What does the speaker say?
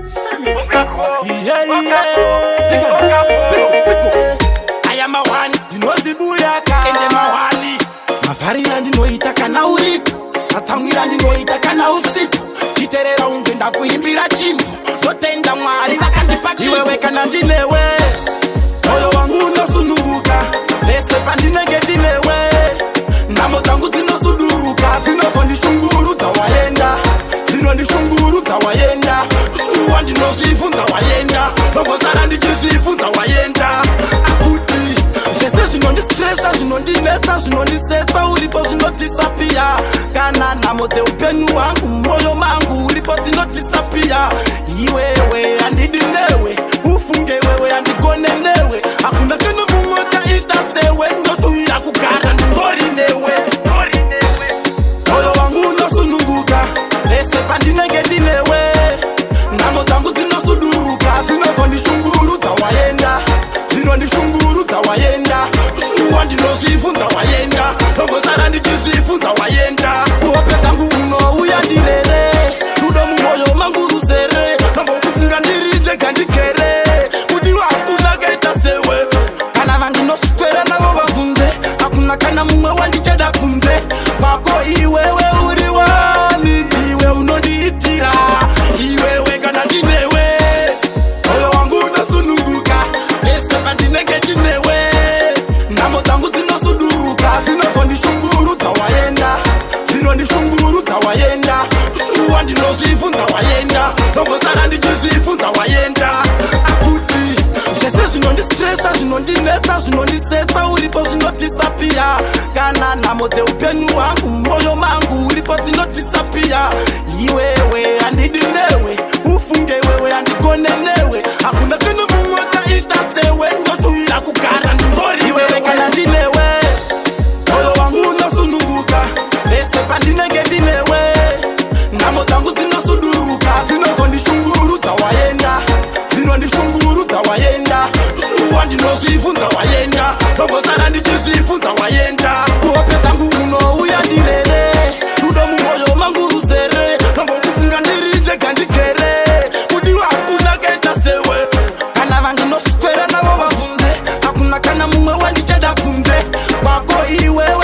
Solid Records. Yeah. Aya mahwani ndinozibuyaka ende mahwani mafarira ndinoita kana uripo, matsamwira ndinoita kana usipo. Chiterera unge ndakuimbira chimbo, ndotenda Mwari vakandipa iwewe. Kana ndinewe, moyo wangu unosununguka. Pese pandinenge ndinewe, nhamo dzangu dzinosuduruka. Dzinozondishungurudza waenda, dzinondishungurudza waenda. Shuwa ndinozvibvunza waenda, ndombosara ndichizvibvunza waenda. Akuti zvese zvinondistresa, zvinondinetsa, zvinondisetsa, uripo zvinodisappear. Kana nhamo dzeupenyu hwangu mumwoyo mangu, uripo dzinodisappear. Iwewe handidi newe, ufunge wewe handigone newe. Hakuna kana mumwe kaita sewe, ndotuya kugara ndingori newe. Moyo wangu unosununguka pese pandinenge ndinewe. Nhamo dzangu dzinosuduruka. Dzinozondishungurudza waenda, dzinondishungurudza waenda. Shuwa ndinozvibvunza waenda, ndombosara ndichizvibvunza waenda. Kuhope dzangu unouya ndirere, rudo mumwoyo mangu ruzere. Ndombokufunga ndiri ndega ndigere, kudiwa hakuna kaita sewe. Kana vandinoswera navo vabvunze, hakuna kana mumwe wandichada kunze kwako. Iwewe uri wani, ndiwe unondiitira iwewe. Kana ndinewe, moyo wangu unosununguka. Pese pandinenge ndinewe, nhamo dzangu dzinosuduruka. Dzinozondishungurudza waenda, dzinondishungurudza waenda. Shuwa ndinozvibvunza waenda, ndombosara ndichizvibvunza waenda. Akuti zvese zvinondistresa, zvinondinetsa, zvinondisetsa, uripo zvinodisappear. Kana nhamo dzeupenyu hwangu mumwoyo mangu, uripo dzinodisappear. Iwewe handidi newe, ufunge wewe handigone newe. Hakuna kana mumwe kaita sewe, ndotuya kugara ndingori iwewe. Kana ndinewe, moyo wangu unosununguka. Pese pandinenge ndinewe, nhamo dzangu dzinosuduruka. Dzinozondishungurudza waenda, dzinondishungurudza waenda. Shuwa ndinozvibvunza waenda, ndombosara ndichizvibvunza waenda. Kuhope dzangu unouya ndirere, rudo mumwoyo mangu ruzere. Ndombokufunga ndiri ndega ndigere, kudiwa hakuna kaita sewe. Kana vandinoswera navo vabvunze, hakuna kana mumwe wandichada kunze kwako iwewe.